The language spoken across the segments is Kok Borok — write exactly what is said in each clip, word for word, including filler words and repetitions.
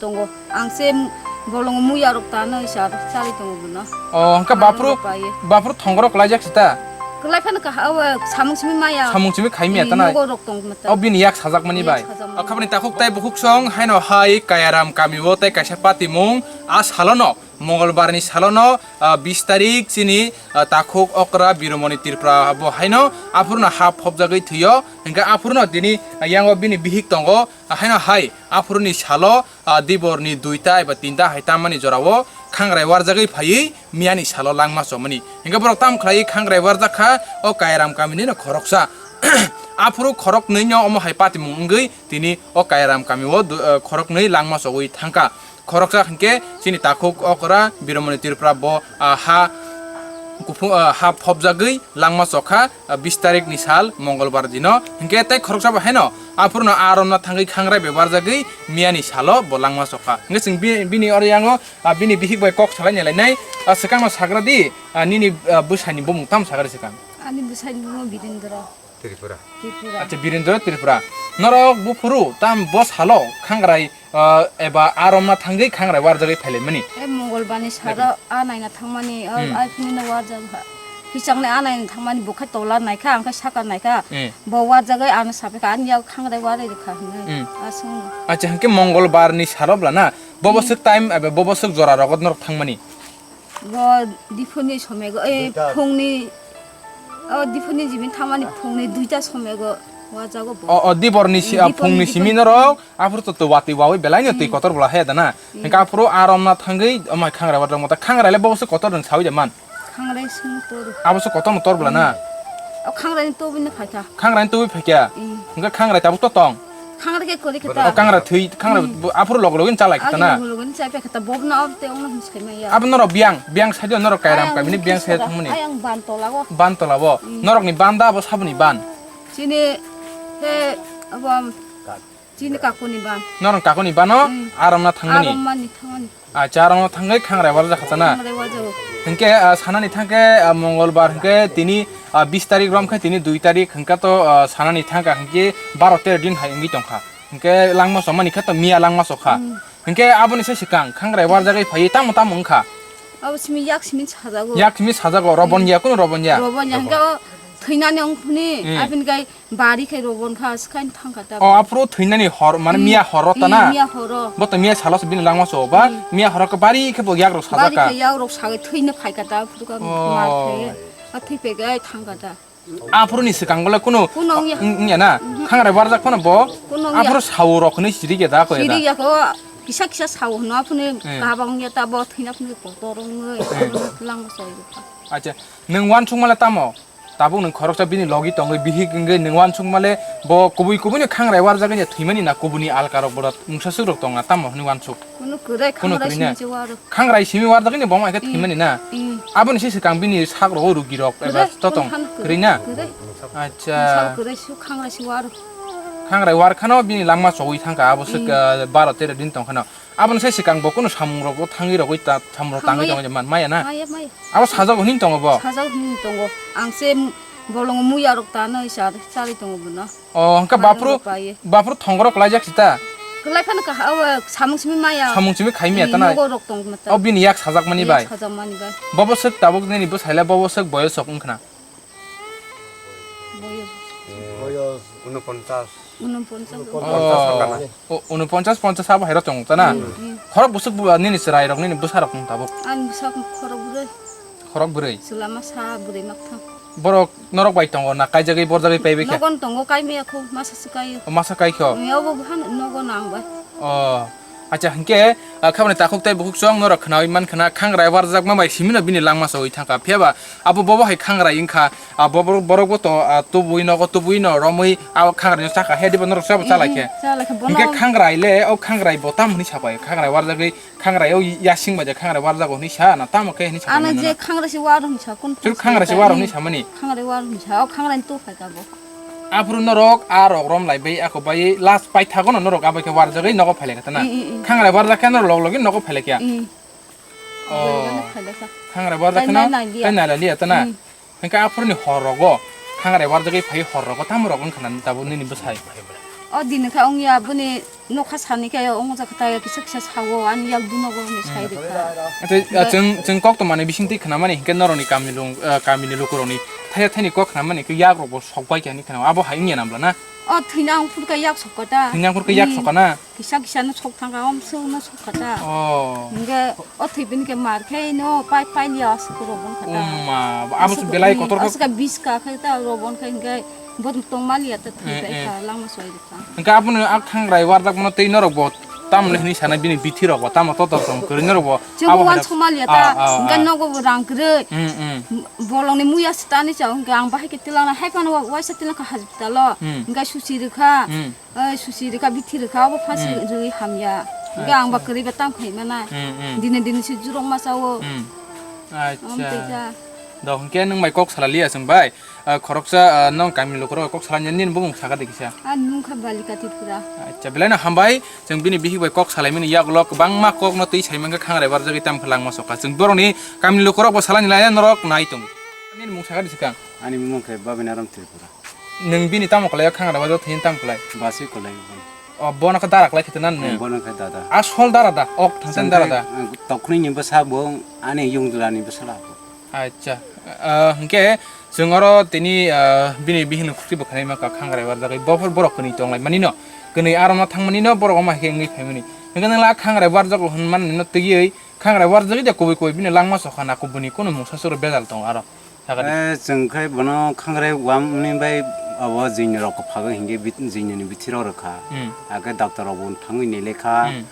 Tongo. Ang se bolong muya rok tano isa chali tongo bono. O, hwnkhe Mano baphuru, rok pai. Baphuru thongorok klaijak sita? Klai phano kaha, o, samung simi maya. Samung simi khai miya Ni tana? Nogo rok tong mata. O, bini yak sajakmani Yak bai. Sajakmani. O, khabani takhuk tai bukhuk song, haino hai Kayaram kami o tai kaisa patimung, a salono, Mongolbar ni salono, a, bis tarik chini, a, takhuk okra Biromoni Tripura bo haino aphuru no ha phobjagwi thwio, hwnkhe aphuru no tini, a, yango bini bihik tongo, a, haino hai aphuru ni salo, a, dibor ni duita eba tinta hai tamani jorao khangrai warjagwi phaiwi miyani salo langma chomani. Hwnkhe borok tamo khlaiwi khangrai warjak kha o Kairam kamini no khoroksa. Aphuru khoroknwi no omo hai patimung wngwi tini o Kairam kami o du-, a, khoroknwi langma chogwi thangkha. Khoroksa hwnkhe chini takhuk okra Biromoni Tripura bo, a, ha kuphung, a, ha phobjagwi langma chokha, a, bis tarik ni sal Mongolbar dino. Hwnkhe tei khoroksa bo haino aphuru no a romna thangwi khangrai bai warjagwi miyani salo bo langma chokha. Hwnkhe chwng bi-, bini oro yango, a, bini bihik bai kok salai ni lainai, a, swkang no sagra di, a, nini, a, bwsai ni bumung tamo sagra swkang? Ani bwsai ni bumung Birendra. Tripura. Tripura. Acha, Birendra Tripura. Norok buphuru tam bo salo khangrai, ah, eba a romna thangwi khangrai warjagwi phailaimani? E Mongolbar ni salo a naina thangmani, o, Hmm. A phini no warjak ha. Kichang ni a naina thangmani bo khai tola naikha, ang khai saka naikha. Hmm. Bo warjagwi ano sapikha, ani yak khangrai warwi rikha hwnwi. Hmm. Aswng. Acha, hwnkhe Mongolbar ni salo bla na? Bobo Hmm. swk time, eba bobo swk jora rogo norok thangmani? Bo diphuni somego, e, Duita. Phungni, o, diphuni jibin thangmani phungni duita somego wajago bo. O, o, diborni si-, Mm, a, diphuni, phungni diphuni. Simi norok, aphuru to, to watwi wawi belai no twi Mm. Kotor bwla haya dana. Mm. Hingke aphuru a romna thangwi, o, mai khangrai wadrang mata khangrai le bo se kotor rang sawi de man. Khangrai sung tor. Abo se kotor no tor bwla na? Mm. O, khangrai ni tobini phaikha. Khangrai ni tobwi phaikha? Mm. Hingke khangrai tabuk to tong? Khangrai khe kwrwi khe O ta. Khangrai thwi, khangrai Hmm. bo aphuru log login chalai khe ta na? Log login chai khe ta, bo na ob te ong hwn sai maya. Abo norok biyang, biyang sai de norok Kairam Ayang kamini biyang sai Kiswara, thangmani. Ayang ban tola o. Ban tola bo. Hmm. Norok ni ban da abo saboni ban. Chini he abo am, chini kakuni ban. Norok kakuni bano Hmm. aram na thangmani. Aram mani thangmani. Acha, aro thangwi khangrai warjak kha na? Khangrai warjago. Hinkhe, ah, sanani thangkhe, ah, Mongolbar hinkhe tini, ah, bis tarik rom khe tini dui tarik hinkhe to, ah, sanani thangkha hinkhe baro tero din hai wngwi tongkha. Hinkhe langma chomani khe to miya langma chokha. Hmm. Hinkhe aboni se swkang khangrai warjagwi phaiwi tamo tamo wngkha. Abo simi yak simi sajago. Yak simi sajago, robon ya, kunu robon ya? Robon ya, hinkhe o thwinani wngphuni, Hmm. abini gai Bari khe robon kha, swkhaino thangkha ta. O, aphuru thwinani hor, mane Hmm. miya horo ta na? Hmm, miya horo. Bo to miya salo se bini langma so ba, Hmm. miya horo khe bari khe bo yak rok sajak Bari kha. Khe yak rok sagai thwino phaikha ta, aphuru kha Oh. Mar khe, a thwi pegwi thangkha ta. Aphuru ni swkang bole kunu Kunu wngya. Wng-, wngya na? Mhm. Khangrai warjak phano bo, Kunu wngya. Aphuru sao rok hinwi siri ya da ko ya da? Siri ya ko, kisa kisa sao hwno aphuru ni Hmm. Kaba wngya ta, bo thwina phuru kotor wngwi, Hmm. Aphuru langma so. Acha, nwng wansuk male tamo? Tabuk nwng khoroksa bini logi tongwi bihik wngwi nwng wansuk male bo kubui kubui no khangrai warjak ya thwimani na kubuni alka rok boda mungsa swk rok tongna tamo hwnwi wansuk. Kunu kwrwi Kunu khangrai kwrwi na? Simi se waro. Khangrai simi warjak ya bo mai khe Hmm. Thwimani na. Hmm. Aboni se swkang bini sak rogo rugi rok eba Kwrwi, totong kunu kwrwi. Kwrwi na? Kwrwi. Acha. Mungsa kwrwi su khangrai si waro. Khangrai war khano bini langma chogwi thangkha abo swk Hmm. ah, baro tero din tong khano. Aboni sai swkang bo kunu samung rok bo thangwi rogwi ta-, samung rok tangwi Thangwi. Tongwi man maya na? Maya, maya. Abo sajak hwnwi tongo bo? Sajak hwnwi tongo. Ang se bolong muya rok tano isa chali tongo bono. O, hwnkhe Maya baphuru, rok pai. Baphuru thongorok klaijak sita? Kwlai phano kaha, o, samung simi maya. Samung simi khai miya tana? Nogo rok tong mata. O bini yak sajak mani bai? Yak sajak mani bai. Bobo swk tabuk nini bwsai le bobo swk boyos sok wngkhna? Boyos. Boyos unoponchas. Unoponchas. Unoponchas Oh, sakana. O, unoponchas, ponchas abo hairo chong ta na? Hmm, hmm. Khorok bwswk bu-, nini chwrai rok, nini bwsa rok wng tabuk? Ani bwsa khorok bwrwi. Khorok bwrwi? Chwla masa bwrwi makthang. Borok norok bai tongo na kaijagwi borjagwi paibai khe? Nogon tongo, kai maya kho, masa se kai. O, masa kai kho? Maya bo bwhan nogo nang bai. O. Acha, hinkhe, ah, khabani takhuk tei bukhuk chwng norok khnaui man khna, khangrai warjakma bai simino bini langma chaui thangkha. Phiyaba abo bobo hai khangrai wngkha, ah, bobo, borok bo to, ah, tubui nogo tubui no romui, ah, khangrai no chakha he diba norok chaba chalai khe. Mhm, chalai khe bono. Hinkhe khangrai le, o khangrai bo tam hwnwi sapai, khangrai warjagwi, khangrai o yasing bai je khangrai warjago hwnwi sa na tamo khe hwnwi sapai mano na? Ano je khangrai si war hwnwi sa, kun Chwng khangrai si war hwnwi samani? Khangrai war hwnwi sa, o khangrai ni tu phai ka bo. Aphuru norok a rok rom lai bai ako bai last paithago no norok abai khe warjagwi nogo phailai kha ta na? Mm, mm, mm. Khangrai warjak khe norok log logi nogo phailai kha? Mm. Oh. Warjak no phailai kha. Khangrai warjak khe no tai nai lai liya ta na? Mm. Hingkhe aphuru ni hor rogo khangrai warjagwi phai hor rogo tamo rok wngkha na tabuk nini bwsai? O din kha wngya boni Nokha sani khe ongja khe ta kisa kisa sao, ani yak duno bo ni sai rwkha. Tei, ah, chwng, chwng kok tongmani bisingtwi khnamani hinkhe norokni kamini lung, ah, kamini lukurokni thaya thani kok khnamani khe yakrokbo sokbai khe hinwi khnama. Abo hai wngya nang bla na? O thwina ang phurkha yak sokha ta. Thwina ang phurkha yak sokha na? Kisa kisa no sok thangkha, om sung no sokha ta. Oh. Hinkhe o thwibini khe mar khe no pai pai liya aswk robon kha ta. Umma, abo se belai kotor kha. Aswk biska khe ta robon kha hinkhe. Bo tong maliya ta thwi bai kha, lama soi rwkha. Hingke abono a khangrai warjakmano tei norok bo tamoni hinwi sanai bini bithi rok bo tamo totor tong kwrwi norok bo. Chwng abo wan hai song maliya ta, ah, ah, hingke ah. Nogo bo rang kwrwi. Mm, mm. Bolongni muya se tani chao, hingke ang bahai khe tilangna hai phano wa-, waisa tilangkha hospital o. Mm. Hingke susi rwkha. Mm. Oi, susi rwkha, bithi rwkha, obo phasi rwi hamya. Hingke ang ba kwrwi ba tam khai mana. Mm, mm. Dine dine se jurok ma chao. Mm. Acha. Dok hingke nwng bai kok salaliya chwng bai. Ah, khoroksa, ah, nong kamini lukurok kok salani nini bumung saka de kisa. Ani mung kha Balika Tripura. Acha, belai no hambai, chwng bini bihik bai kok salaimani yagulo kwbangma kok no twi saimang kha khangrai barjagwi tam khe langma sokha. Chwng borokni kamini lukurok bo salani laya norok nai tongo. Nini mung saka de sikang. Ani mung khe Babinaram Tripura. Nwng bini tamo kwlai o khangrai barjak thwini tam kwlai? Basi kwlai. O bono khe dara kwlai khete nan nwng? Bono khe dada. Asol dara da, ok thangsan dara da. Tokni ni bwsa bo ani yungdula ni bwsa la. Acha, ah, hingke chwng oro tini, ah, bini bihikni khukti bo khnai ma kha khangrai warjagwi bophor borok kwnwi tonglai manino, kwnwi aromno thangmanino borok omo hai khe wngwi phaimani. Hingke nwng la khangrai warjago hwnmanino twiwi khangrai warjagwi de kubui kubui bini langma sokha na kubuni kunu mungsa suro bejal tongo aro. Sakadi. Eh, chwng khe bono khangrai wamni bai abo jwini rok phago hingke bit-, jwini ni bithi rok rwkha. Hmm. Ake doctor rok bo thangwi ni lekha. Hmm.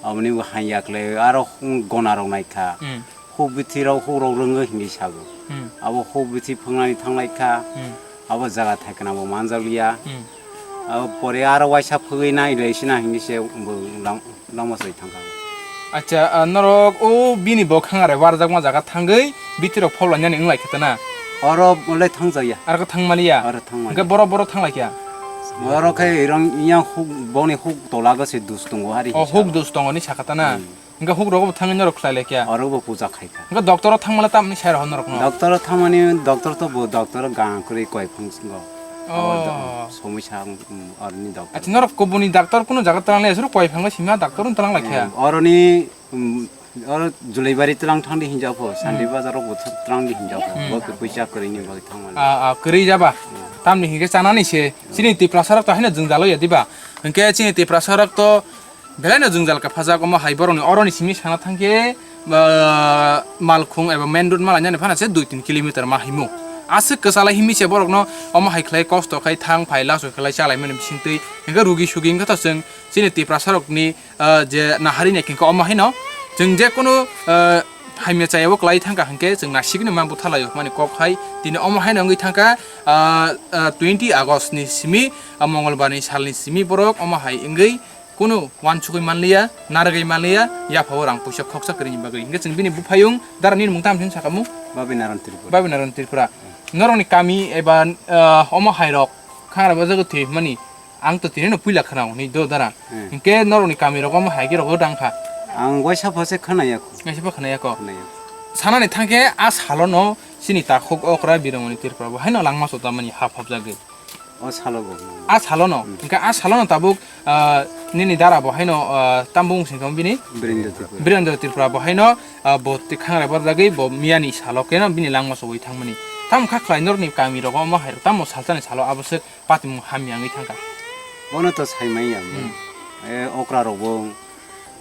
Aboni bo hanya khlai aro gona rok naikha. Hmm. Huk bithi rok, huk rok rwngwi hinwi sago. Hmm. Abo huk bithi phwngnani thanglaikha. Hmm. Abo jaga thaikana bo manjakliya. Hmm. Abo pore aro waisa phwgwi nai rwsina hinwi se bo lang-, langma chai thangkha. Acha, ah, norok o bini bo khangare warjakma jaga thangwi bithi rok phoblainani wnglaikha ta na? Oro le thangjakya. Aro khe thangmaliya? Oro thangmaliya. Hwnkhe borok, borok thanglaikha? Oro khe irong yang huk, boni huk tolago se dus tongo hari. O, huk dus tongo ni sakha ta na? Hmm. Hingke huk rogo bo thangwi norok khlai lai khe. Oro bo puja khai kha. Hingke doctor o thangmale tamni sai rohor norok no? Doctor o thangmani, doctor to bo, doctor o gang kwrwi koi phang singo. Oh. Abo do-, somoi sa, um, aroni doctor. Acha, norok kubuni doctor kunu jaga twlang lai, aswk koi phang lai sima doctor no twlang lai khe. Eh, oroni, um, oro Julaibari twlang thangdi hinjak pho, Sandi Bazar o bo twlang di hinjak pho. Hmm. Bo khe puisa kwrwi ni bagwi thangmani. Ah, ah, kwrwi jaba. Hmm. Tamni hingke chanani se, chini Tiprasa rok to haino jwngjalo ya diba? Hingke chini Tiprasa rok to Belai no jwngjal kha phajak, omo hai borokni oroni simi sana thangkhe, ah, Malkhung eba main road malainani phana se dui tin kilometer ma himo. Aswk kwchalai himi se borokno omo hai khlai kosto khai thang phai laso khlai chalaimani bisingtwi. Hingkhe rugi sugi wngkha to chwng chini Tiprasa rokni, ah, je nahari nai khe omo haino chwng je kunu, ah, hamya chayao kwlai thangkha hwnkhe chwng nasikno ma buthalai mani kok hai tini omo haino wngwi thangkha, ah, ah, twenty August ni simi, ah, Mongolbar ni salni simi borok omo hai wngwi Kunu uansugwi manliya, narwgwi manliya, yaphao rang puisa khoksa kwrwini bagwi. Hingkhe chwng bini buphayung dara nini mung tamo hwn sakamu? Babinaran Tripura. Babinaran Tripura. Norokni kami eba, ah, omo hairok khangra bajagwi thwi hwnmani ang to tinino puila khwnao hwnwi do dara. Hmm. Hingkhe norokni kamirok omo hai khe rwgo dang kha? Ang waisa pha se khwnaya kho. Waisa pha khwnaya kho? Khwnaya kho. Sanani thangkhe a salono chini takhuk okra Biramani Tripura bo haino langma chota mani hap hapjagwi. O salo bo. A salono, hmm, hingke a salono tabuk, ah, nini dara bo haino, ah, tambo wng singkha bini? Birendra Tripura. Birendra Tripura bo haino, ah, bo twi khangra barjagwi bo miyani salo keno bini langma chobwi thangmani. Tamo kha khlai norokni kami rogo omo hai tamo salsani salo abo se patimung hamya wngwi thangkha. Bono to saimanya. Hmm. E, okra rok bo.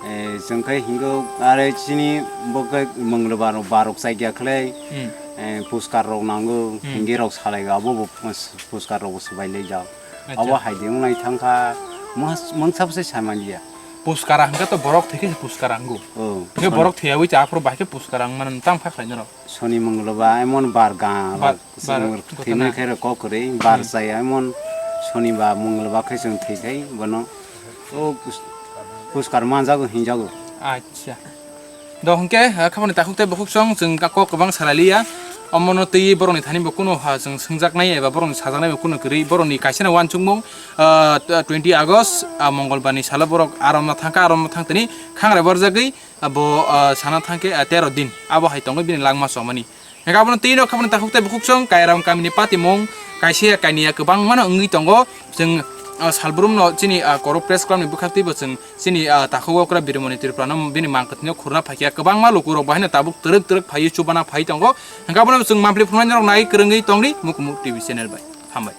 Eh, chwng khe hingo are chini bo khe munglo barok, barok chaikya khlai, hmm, eh, puskar rok nango, hmm, hingi rok salai abo bo pus-, puskar rok bo swbai lai jak. Acha. Abo hai de wngnai thang kha, mungsa bwsai sa man ya. Puskara hingkhe to borok thwi khe puskara wngo. Oh. Hingkhe borok thwiyawi cha aphuru bai khe puskara wng mano, tamo kha khlai norok? Soni munglo ba emon bar ga. Bar Chwng bar thwimani khe rw kok kwrwi, bar, hmm, chaya emon sonibar munglobar khe chwng thwi thai bono. O pus-, puskar manjago hinjago. Acha. Do hwnkhe, ha, khabani takhuk tei bukhuk song chwng kok kwbang salai liya. Omono twi borokni thani bo kunu ha chwng swngjaknai eba borokni sajaknai bo kunu kwrwi. Borokni kaisano uansukmung, ah, twenty August, ah, Mongolbar ni salo borok arom no thangkha, arom no thang tini khangrai borjagwi, ah, bo, ah, sana thangkhe, ah, tero din. Abo hai tongwi bini langma chomani. Hingke abono twi no khabani takhuk tei bukhuk song Kairam kamini patimung kaisa ya kaini ya kwbangma no wngwi tongo. Chwng ah, salbrumno chini, ah, Koro Press Club ni bwkhaktwibo chwng chini, ah, takhuk okra Birimoni Tripura no bini mang kwthwino khurna phaikha. Kwbangma lukurok bahino tabuk twrwk twrwk phaiwi chubana phai tongo. Hwnkhe abono chwng mampli phunuknairok nai kwrwngwi tongdi Mukumu T V channel bai. Hambai.